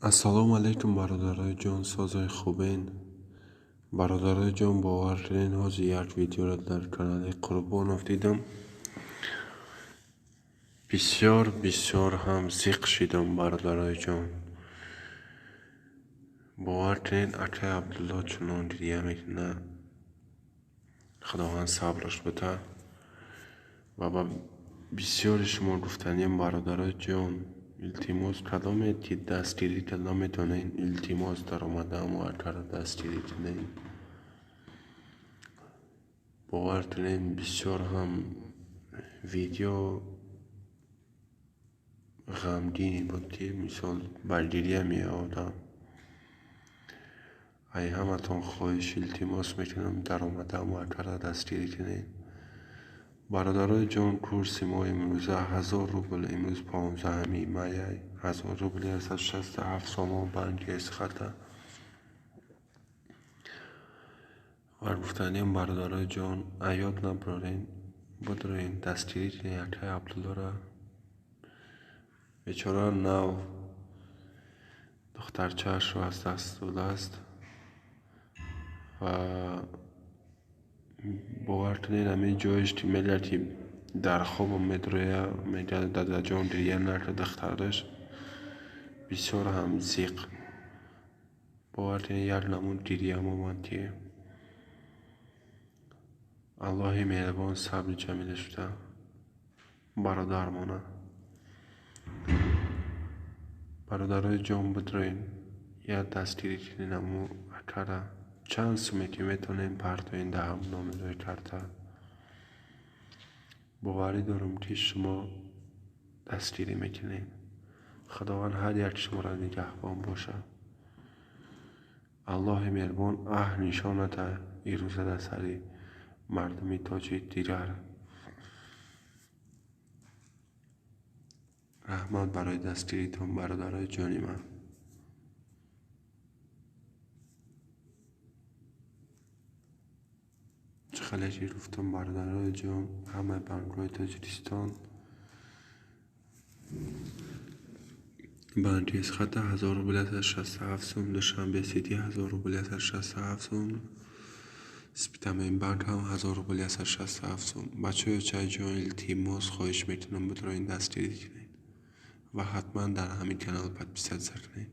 Ассалому алайкум, бародарои ҷон, созои хубен. Бародарои ҷон, бовар кунед, ҳозир як видеоро дар канали Қурбонов дидам. Бисёр бисёр ҳам зиқ шидам, бародарои ҷон. Бовар кунед, акай Абдулло чунон гиря мекунад, Худованд сабраш бита. Ва ба бисёри шумо гуфтаниям, бародарои ҷон, илтимос, кадоме ки дастгирӣ карда метавонед, илтимос, даромадааму акаро дастгирӣ кунед. Бовар кунед, бисёр ҳам видео ғамгине буд, ки мисол ба гиря меовардам. Ай ҳаматон хоҳиш, илтимос мекунам, даромадааму акаро дастгирӣ кунед. Бародарои ҷон, курси мо имрӯза 1000 рубл, имрӯз 15 мая, 1000 рубл 167 сомон банки Эсхата. Ва гуфтаниям, бародарои ҷон, аёд набарорен, бидроен, дастгирӣ кунед акай Абдуллоро. Бечора нав духтарчаашро аз даст додааст ва бовар кунед, ҳамин ҷоеш ки мегӯяд, ки дар хобам медрояд, мегӯяд: дадаҷон, гиря накард. Духтараш бисёр ҳам зиқ. Бовар кунед, як намуд гирьям омад, ки Аллоҳи меҳрубон сабри ҷамила шуда бародармона. Бародарои ҷон, бидроед, як дастгирӣ кунед аму акара. Чанд суме ки метавонем, партоед дар ҳамон номерҳои карта. Боварӣ дорам, ки шумо дастгирӣ мекунед. Худованд ҳар як шуморо нигаҳбон бошад. Аллоҳи меҳрубон аҳ нишоната ирӯза дар сари мардуми тоҷик дигар. Раҳмат барои дастгиритон, бародарои ҷони ман. Чӣ хеле ки гуфтам, бародарои ҷон, ҳамаи банкҳои Тоҷикистон, банки Эсхата 1000 рубл 167 сом, Душанбе Сити 1000 рубл 167 сом, Спитамен банк ҳам 1000 рубл 167 сом. Бачаҳои очаҷон, илтимос, хоҳиш мекунам, бидроед, дастгирӣ кунед ва ҳатман дар ҳамин канал подписаться кунед.